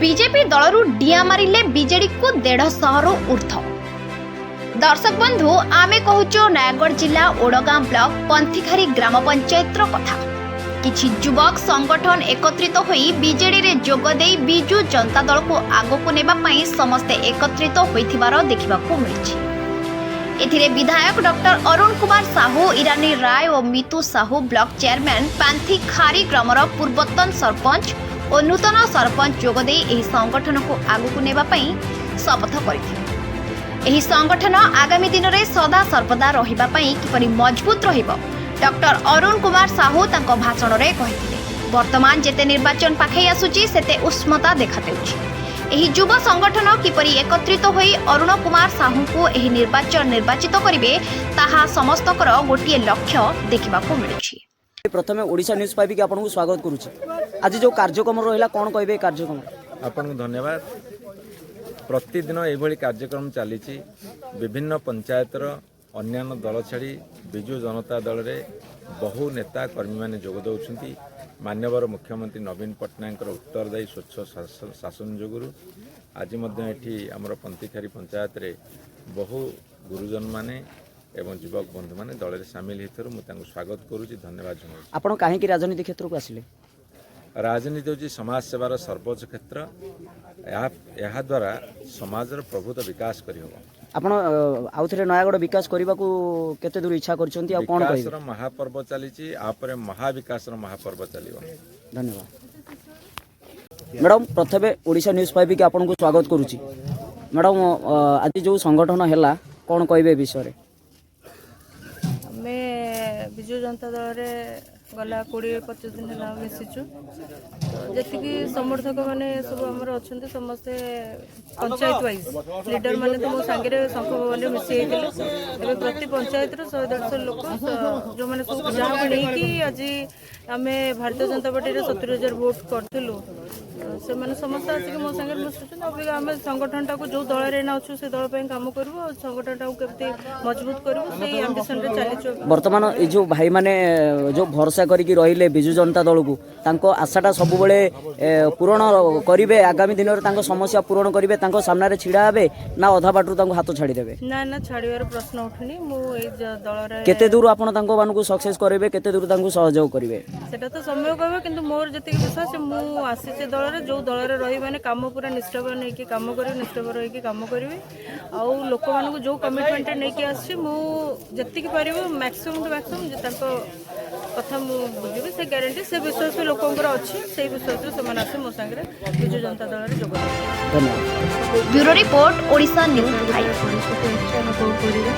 BJP ଦଳରୁ ଡିଆଁ ମାରିଲେ ବିଜେଡିକୁ 150ରୁ ଉର୍ଦ୍ଧ୍ୱ। ଦର୍ଶକ ବନ୍ଧୁ, ଆମେ କହୁଛୁ ନୟାଗଡ଼ ଜିଲ୍ଲା ଓଡ଼ଗାଁ ବ୍ଲକ ପନ୍ଥିଖାରୀ ଗ୍ରାମ ପଞ୍ଚାୟତର କଥା। କିଛି ଯୁବକ ସଂଗଠନ ଏକତ୍ରିତ ହୋଇ ବିଜେଡିରେ ଯୋଗ ଦେଇ ବିଜୁ ଜନତା ଦଳକୁ ଆଗକୁ ନେବା ପାଇଁ ସମସ୍ତେ ଏକତ୍ରିତ ହୋଇଥିବାର ଦେଖିବାକୁ ମିଳିଛି। ଏଥିରେ ବିଧାୟକ ଡକ୍ଟର ଅରୁଣ କୁମାର ସାହୁ, ଇରାନୀ ରାୟ ଓ ମିତୁ ସାହୁ, ବ୍ଲକ ଚେୟାରମ୍ୟାନ୍, ପାନ୍ଥିଖାରୀ ଗ୍ରାମର ପୂର୍ବତନ ସରପଞ୍ଚ ଓ ନୂତନ ସରପଞ୍ଚ ଯୋଗଦେଇ ଏହି ସଂଗଠନକୁ ଆଗକୁ ନେବା ପାଇଁ ଶପଥ କରିଥିଲେ। ଏହି ସଂଗଠନ ଆଗାମୀ ଦିନରେ ସଦା ସର୍ବଦା ରହିବା ପାଇଁ କିପରି ମଜବୁତ ରହିବ, ଡକ୍ଟର ଅରୁଣ କୁମାର ସାହୁ ତାଙ୍କ ଭାଷଣରେ କହିଥିଲେ। ବର୍ତ୍ତମାନ ଯେତେ ନିର୍ବାଚନ ପାଖେଇ ଆସୁଛି, ସେତେ ଉଷ୍ମତା ଦେଖାଦେଉଛି। ଏହି ଯୁବ ସଂଗଠନ କିପରି ଏକତ୍ରିତ ହୋଇ ଅରୁଣ କୁମାର ସାହୁଙ୍କୁ ଏହି ନିର୍ବାଚନ ନିର୍ବାଚିତ କରିବେ, ତାହା ସମସ୍ତଙ୍କର ଗୋଟିଏ ଲକ୍ଷ୍ୟ ଦେଖିବାକୁ ମିଳୁଛି। ପ୍ରଥମେ ଓଡ଼ିଶା ନ୍ୟୁଜ୍ ପାଇବିକି ଆପଣଙ୍କୁ ସ୍ୱାଗତ କରୁଛି। ଆଜି ଯେଉଁ କାର୍ଯ୍ୟକ୍ରମ ରହିଲା, କ'ଣ କହିବେ ଏ କାର୍ଯ୍ୟକ୍ରମ? ଆପଣଙ୍କୁ ଧନ୍ୟବାଦ। ପ୍ରତିଦିନ ଏଇଭଳି କାର୍ଯ୍ୟକ୍ରମ ଚାଲିଛି। ବିଭିନ୍ନ ପଞ୍ଚାୟତର ଅନ୍ୟାନ୍ୟ ଦଳ ଛାଡ଼ି ବିଜୁ ଜନତା ଦଳରେ ବହୁ ନେତା କର୍ମୀମାନେ ଯୋଗ ଦେଉଛନ୍ତି। ମାନ୍ୟବର ମୁଖ୍ୟମନ୍ତ୍ରୀ ନବୀନ ପଟ୍ଟନାୟକଙ୍କର ଉତ୍ତରଦାୟୀ ସ୍ୱଚ୍ଛ ଶାସନ ଯୋଗୁରୁ ଆଜି ମଧ୍ୟ ଏଠି ଆମର ପନ୍ତିଖାରୀ ପଞ୍ଚାୟତରେ ବହୁ ଗୁରୁଜନମାନେ ଏବଂ ଯୁବକ ବନ୍ଧୁମାନେ ଦଳରେ ସାମିଲ ହୋଇଥିବାରୁ ମୁଁ ତାଙ୍କୁ ସ୍ୱାଗତ କରୁଛି, ଧନ୍ୟବାଦ ଜଣାଉଛି। ଆପଣ କାହିଁକି ରାଜନୀତି କ୍ଷେତ୍ରକୁ ଆସିଲେ? ରାଜନୀତି ହେଉଛି ସମାଜ ସେବାର ସର୍ବୋଚ୍ଚ କ୍ଷେତ୍ର। ଏହାଦ୍ୱାରା ସମାଜର ପ୍ରଭୂତ ବିକାଶ କରିହେବ। ଆପଣ ଆଉଥରେ ନୟାଗଡ଼ ବିକାଶ କରିବାକୁ କେତେ ଦୂର ଇଚ୍ଛା କରିଛନ୍ତି ଆଉ କ'ଣ କହିବେ? ବିକାଶର ମହାପର୍ବ ଚାଲିଛି, ଆପରେ ମହାବିକାଶର ମହାପର୍ବ ଚାଲିବ। ଧନ୍ୟବାଦ ମ୍ୟାଡ଼ାମ୍। ପ୍ରଥମେ ଓଡ଼ିଶା ନ୍ୟୁଜ୍ ପାଇବିକି ଆପଣଙ୍କୁ ସ୍ୱାଗତ କରୁଛି। ମ୍ୟାଡ଼ାମ୍, ଆଜି ଯେଉଁ ସଂଗଠନ ହେଲା, କ'ଣ କହିବେ ଏ ବିଷୟରେ? ଆମେ ବିଜୁ ଜନତା ଦଳରେ ଗଲା 20-25 ଦିନ ହେଲା ମିଶିଛୁ। ତ ଯେତିକି ସମର୍ଥକ ମାନେ ସବୁ ଆମର ଅଛନ୍ତି, ସମସ୍ତେ ପଞ୍ଚାୟତ ୱାଇଜ୍ ଲିଡର ମାନେ ତ ମୋ ସାଙ୍ଗରେ ଶଙ୍ଖ ଭବନରେ ମିଶି ଯାଇଥିଲେ। ଏବେ ପ୍ରତି ପଞ୍ଚାୟତରୁ 100-150 ଲୋକ ଯେଉଁମାନେ ସବୁ ଯାହାକୁ ନେଇକି ଆଜି ଆମେ ଭାରତୀୟ ଜନତା ପାର୍ଟିରେ 70,000 ଭୋଟ କରିଥିଲୁ, ତ ସେମାନେ ସମସ୍ତେ ଆସିକି ମୋ ସାଙ୍ଗରେ ମିଶୁଛନ୍ତି। ଅବିକା ଆମେ ସଂଗଠନଟାକୁ, ଯେଉଁ ଦଳରେ ଏଇନା ଅଛୁ, ସେ ଦଳ ପାଇଁ କାମ କରିବୁ ଆଉ ସଂଗଠନଟାକୁ କେମିତି ମଜବୁତ କରିବୁ, ସେଇ ଆମ୍ବିସନରେ ଚାଲିଛୁ ଏବେ। ବର୍ତ୍ତମାନ ଏଇ ଯେଉଁ ଭାଇମାନେ ଯେଉଁ ଭରସା କରିକି ରହିଲେ ବିଜୁ ଜନତା ଦଳକୁ, ତାଙ୍କ ଆଶାଟା ସବୁବେଳେ ପୂରଣ କରିବେ? ଆଗାମୀ ଦିନରେ ତାଙ୍କ ସମସ୍ୟା ପୂରଣ କରିବେ? ତାଙ୍କ ସାମ୍ନାରେ ଛିଡ଼ା ହେବେ ନା ଅଧା ବାଟରୁ ତାଙ୍କୁ ହାତ ଛାଡ଼ିଦେବେ? ନା ନା, ଛାଡ଼ିବାର ପ୍ରଶ୍ନ ଉଠୁନି। ମୁଁ ଏଇ ଦଳରେ କେତେ ଦୂର ଆପଣ ତାଙ୍କ ମାନଙ୍କୁ ସକ୍ସେସ୍ କରିବେ? କେତେ ଦୂର ତାଙ୍କୁ ସହଯୋଗ କରିବେ? ସେଟା ତ ସମୟ କହିବ, କିନ୍ତୁ ମୋର ଯେତିକି ବିଶ୍ୱାସ, ମୁଁ ଆସିଛି ଦଳରେ, ଯେଉଁ ଦଳରେ ରହି ମାନେ କାମ ପୁରା ନିଷ୍ଠାପର ନେଇକି କାମ କରିବି, ନିଷ୍ଠାପର ହେଇକି କାମ କରିବି। ଆଉ ଲୋକମାନଙ୍କୁ ଯେଉଁ କମିଟମେଣ୍ଟଟା ନେଇକି ଆସିଛି, ମୁଁ ଯେତିକି ପାରିବ ମ୍ୟାକ୍ସିମମ୍ ଟୁ ମ୍ୟାକ୍ସିମମ୍ ଯେ ତାଙ୍କ କଥା ମୁଁ ବୁଝିବି, ସେ ଗ୍ୟାରେଣ୍ଟି, ସେ ବିଶ୍ୱାସ ବି ଲୋକଙ୍କର ଅଛି। ସେଇ ବିଶ୍ୱାସରେ ସେମାନେ ଆସି ମୋ ସାଙ୍ଗରେ ବିଜୁ ଜନତା ଦଳରେ ଯୋଗ ଦେବେ। ଧନ୍ୟବାଦ। Bureau report, Odisha news 5। ପରିସ୍ଥିତି ଅଛି, ଆମେ କ'ଣ କରିବା?